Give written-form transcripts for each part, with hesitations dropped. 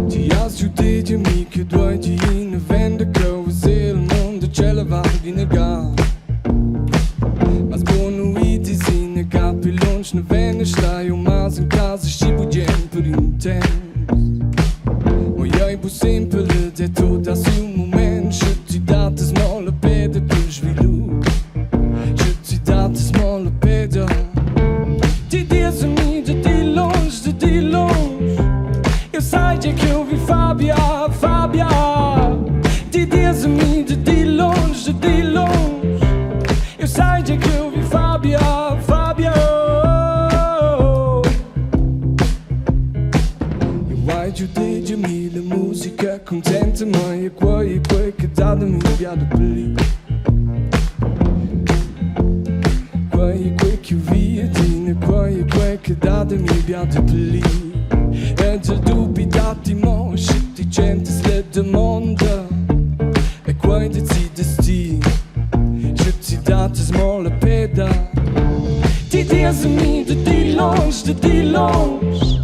Ti has giu detg a mi che dueigi ina venda cheu veser il mund e tschella vart inaga. Mas buonuiti sin ga pli lunsch ne venda stai u mas en casa schi bugen per in temps. Mo jeu bu simpel ed è tut a siu mument, sche ti datas mo la peda per svilup. Sche ti datas mo la peda. Ti dias a mi de di lunsch, de di lunsch. Eu sai già che eu vi Fabia, Fabia. Ti dias a mi de di lunsch, de di lunsch. Eu sai già che eu vi Fabia, Fabia. Eu hai giu detg mi la musica contenta mai e quei e quei che dat a mi bia de pli. Quei e quei che vi adina, quei e quei che dat a mi bia de pli. Ed il dubi dat mo, sche ti tschentas la damonda e quei decidas ti, sche ti datas mo la peda. Ti dias a mi de di lunsch, de di lunsch.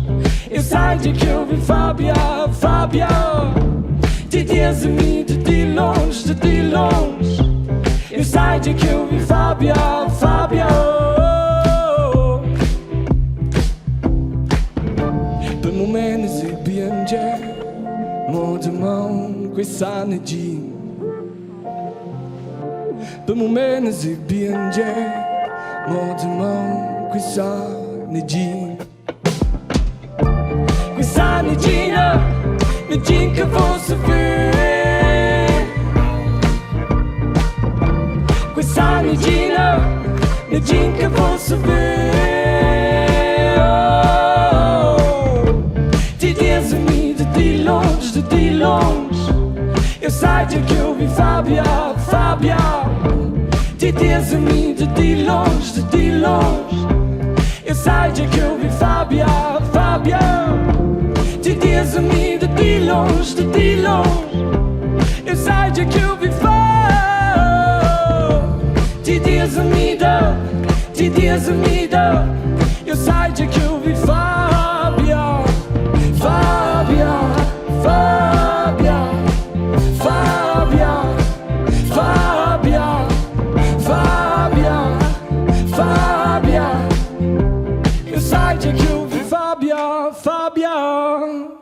Eu sai già che eu vi Fabia, Fabia. Ti dias a mi de di lunsch, de di lunsch. Eu sai già che eu vi Fabia, Fabia. Per moment es il bien già, mo damaun quei sa negin. Per moment es il bien già, mo damaun quei sa negin. Quei sa negina, negin che fosse ver. Quei sa negina, negin che fosse ver. Oh, ti dias a mi de di lunsch, de di lunsch. Eu sai già che eu vi Fabia, Fabia. Ti dias a mi de di lunsch, de di lunsch. Eu sai già che eu vi Fabia, Fabia. Ti dias a mi de di lunsch, de di lunsch. Eu sai già che eu vi Fabia. Ti dias a mi de, ti dias a mi de. Eu sai già che eu vi Fabia, Fabia, Fabia, Fabia, Fabia, Fabia, Fabia. Eu sai già che eu vi Fabia, Fabia.